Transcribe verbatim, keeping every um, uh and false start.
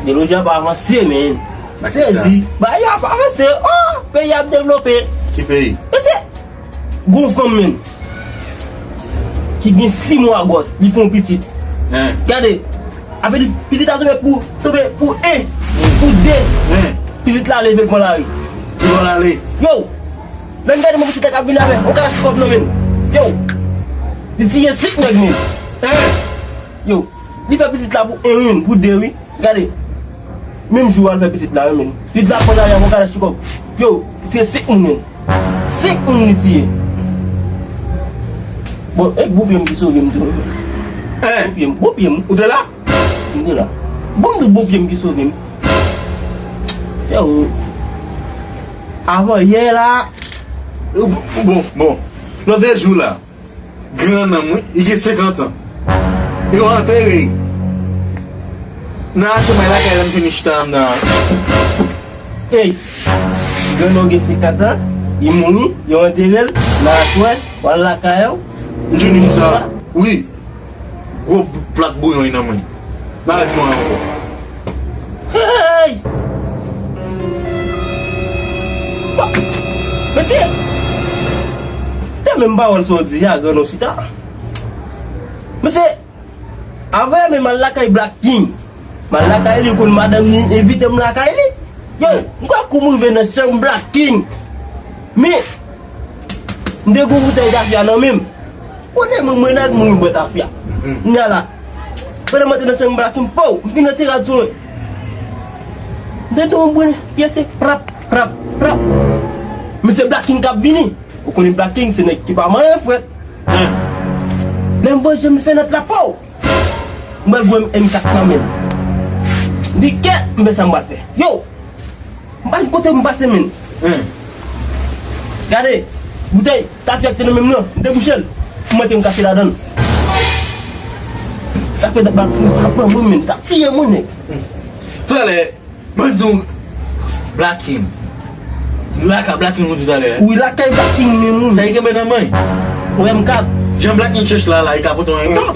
Teknoloji a pa avanse, men. Sezi. Bagay yo ap avanse. Oh, peyi ap devlope. Ki peyi? Mesye, gon fanm, men, ki gen sis mwa gwòs, li fè yon pitit. Gade, apre li, pitit la tonbe pou, tonbe pou en, pou de. Pitit la leve l pran lari. Li pran lari. Yo, lè m gade, men, pitit la k ap vin avè yon kalachnikòv nan men l. Yo, li tiye senk nèg, men. Yo, li fè pitit la pou en, wi, pou de, wi. Gade. Menm jou a l fè pitit la, wi, men. Pitit la pran lari avè yon kalachnikòv. Yo, li tiye senk moun, men. Senk moun li tiye. Bon, e bon pye m ki sove m tou, wi, men. Bon pye m, bon pye m. Ou te la? M te la. Bon, m di w, bon pye m ki sove m. Se ou. Avan yè la. Bon, bon. Lòt jou la. Gran nonm, wi, li gen senkant an. Yo antere l nan aswè, mwen lakay la, m fini chita anndan an. Ey, gran nonm gen senkant an, li mouri, yo antere l nan aswè, w al lakay ou. M fini chita. Wi. Gwo plat bouyon nan men l. N a di mwen ankò. Hey! Mesye! Te menm pawòl sa w di a, gran nonm chita. Mesye, avè men m al lakay Black King. M al lakay li, konn madanm li envite m lakay li. Yo, m kwè kou m rive nan chanm Black King. Men, m te gon boutèy tafya nan men m. Konnen mwen, mwen ak moun bwè tafya. Kounye a la, pandan m antre nan chanm Black King, pow, m fin nan ti rad sou mwen. M tande yon bri pyese, prap, prap, prap. Men se Black King k ap vini. Ou konnen Black King se nèg ki pa manyen frèt. Lè m voye je m fenèt la, pow! M wè l gwo M kat nan men l. M di, kèt, m fè sa m pral fè. Yo! M pa konn kote m pase, men. Gade, boutèy tafya ki te nan men m nan, m debouche l. M antre m kache ladan l. Sa fè dat bat pou m pa pran moun, men, t ap tiye moun, nèg. Talè, mwen di w, Black King. Black, Black King, ou di talè. Wi, lakay Black King, men, moun. Sa e kenbe nan men. Ou M kat. Jan Black King chèch la, la, e ka pote yon M kat.